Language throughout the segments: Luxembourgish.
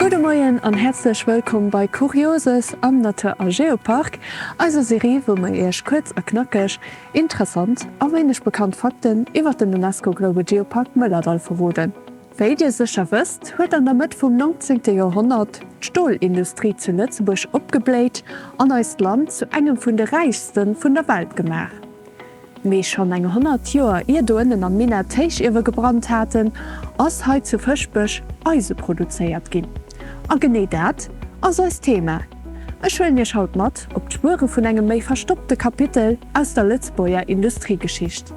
Gudde Moien an häerzlech wëllkomm bei Kurioses am Natur a Geopark, eiser Serie wou mer iech kuerz a knackeg interessant a wéineg bekannt Fakten iwwert den UNESCO Global Geopark Mëllerdall verroden. Wéi dir sécher wësst, huet an der Mëtt vum 19. Joerhonnert d'Stolindustrie zu Lëtzebuerg opgebléit an eist Land zu engem vun de räichste vun der Welt gemaach. Mee schonn eng 100 Joer ier do ënnen am Minett d'Héichiewe gebrannt haten, ass hei zu Fëschbech Eise produzéiert ginn. A genee dat ass eist Thema. Ech huelen iech haut mat op d'Spuere vun engem méi verstoppte Kapitel aus der Lëtzebuerger Industriegeschicht.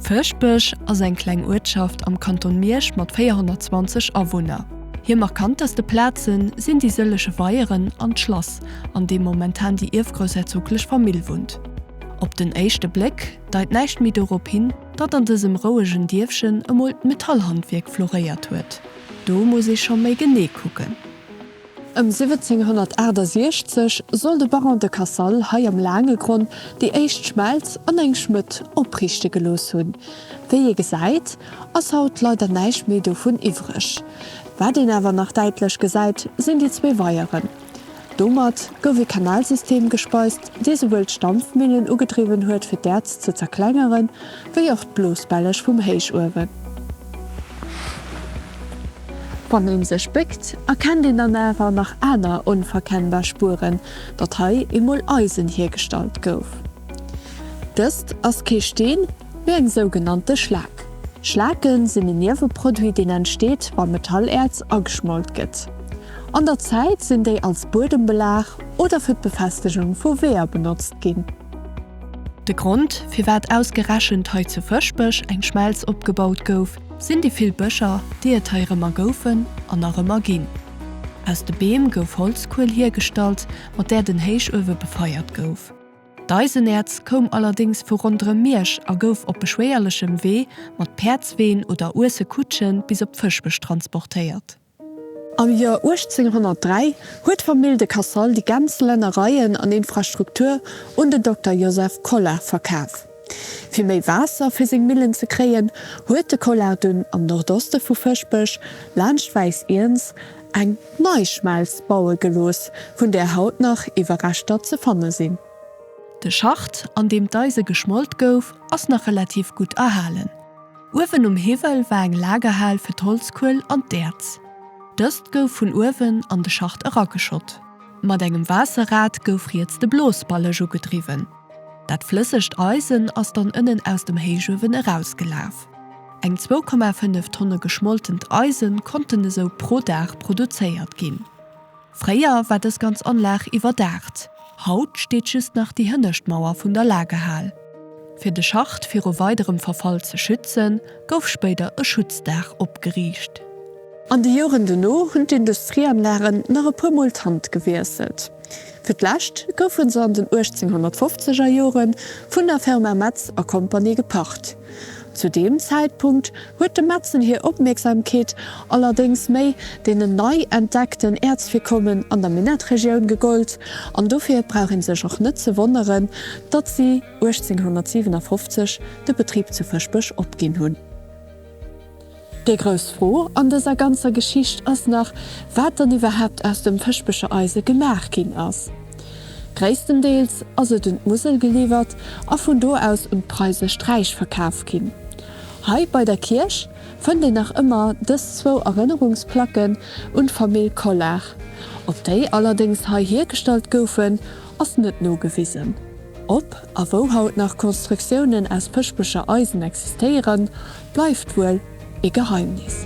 Fëschbech ass eng kleng Uertschaft am Kanton Miersch mat 420 Awunner. Hir markanteste Plaze sinn déi sëllege Weieren an d'Schlass, an deem momentan déi ierfgroussherzoglech Famill wunnt. Op den éischte Bléck deit näischt méi dorop hin, datt an dësem rouegen Dierfchen emol d'Metallhandwierk floréiert huet. Do muss ee scho méi genee kucken. Ëm 1768 soll de Baron de Cassal hei am Laangegronn déi éischt Schmelz an eng Schmëdd opriichte gelooss hunn. Wéi ee gesäit, ass haut leider näischt méi dovun iwwreg. Wat een awer nach däitlech gesäit, sinn déi zwee Weieren. Domat gouf ee Kanalsystem gespeist, dee souwuel d'Stampfmillen ugedriwwen huet fir d'Äerz ze zerklengeren, wéi och d'Blosbelleg vum Héichuewen. Wann een sech béckt, erkennt een dann awer nach aner onverkennbar Spueren, datt hei emol Eisen hiergestallt gouf. Dëst ass kee Steen, mee eng sougenannte Schlak. Schlake sinn en Nieweproduit, deen entsteet, wa Metalläerz ageschmolt gëtt. An der Zäit sinn déi als Buedembelag oder fir d'Befestegung vu Weeër benotzt ginn. De Grond, firwat ausgerechent hei zu Fëschbech eng Schmelz opgebaut gouf, sinn déi vill Bëscher, déi et hei rëmmer goufen an nach ëmmer ginn. Aus de Beem gouf Holzkuel hiergestallt, mat där den Héichuewe befeiert gouf. D'Eisenäerz koum allerdéngs vu ronderëm Miersch a gouf op beschwéierlechem Wee mat Päerdsween oder uesse Kutschen bis op Fëschbech transportéiert. Am Joer 1803 huet d'Famill de Cassal déi ganz Lännereien an Infrastruktur un den Dokter Joseph Collart verkaf. Fir méi Waasser fir seng Millen ze kréien, huet de Collart dunn am Nordoste vu Fëschbech, laanscht d'Wäiss Iernz, eng nei Schmelz baue gelooss, vun där haut nach Iwwerreschter ze fanne sinn. De Schacht, an deem d'Eise geschmolt gouf, ass nach relativ gutt erhalen. Uewen um Hiwwel war eng Lagerhal fir d'Holzkuel an d'Äerz. Dëst gouf vun uewen an de Schacht erageschott. Mat engem Waasserrad gouf riets de Blosballeg ugedriwwen. Dat flëssegt Eisen ass dann ënnen aus dem Héichuewen erausgelaf. Eng 2,5 Tonne geschmoltent Eisen konnten esou pro Dag produzéiert ginn. Fréier war dës ganz Anlag iwwerdaacht, haut steet just nach déi hënnescht Mauer vun der Lagerhal. Fir de Schacht viru weiderem Verfall ze schützen, gouf spéider e Schutzdaach opgeriicht. An de Joren dono hunn d'Industrieanlagen nach e puer Mol d'Hand gewiesselt. Fir d'lescht goufe se an den 1850 er Jore vun der Firma Metz a Compagnie gepacht. Zu deem Zäitpunkt huet de Metzen hir Opmierksamkeet allerdéngs méi deenen nei entdeckten Äerzvirkommen an der Minettregioun gegollt an dofir brauch ee sech och net ze wonneren, datt si 1857 de Betrib zu Fëschbech opginn hunn. Déi grouss Fro an dëser ganzer Geschicht ass nach, wat dann iwwerhaapt aus dem Fëschbecher Eise gemaach ginn ass. Gréisstendeels ass et un d'Musel geliwwert a vun do aus un d'preisescht Räich verkaf ginn. Hei bei der Kierch fënnt een nach ëmmer dës zwou Erënnerungsplacken un d'Famill Collart. Ob déi allerdéngs hei hiergestallt goufen, ass net nogewisen. Ob a wou haut nach Konstruktiounen aus Fëschbecher Eisen existéieren, bleift wuel ee Geheimnis.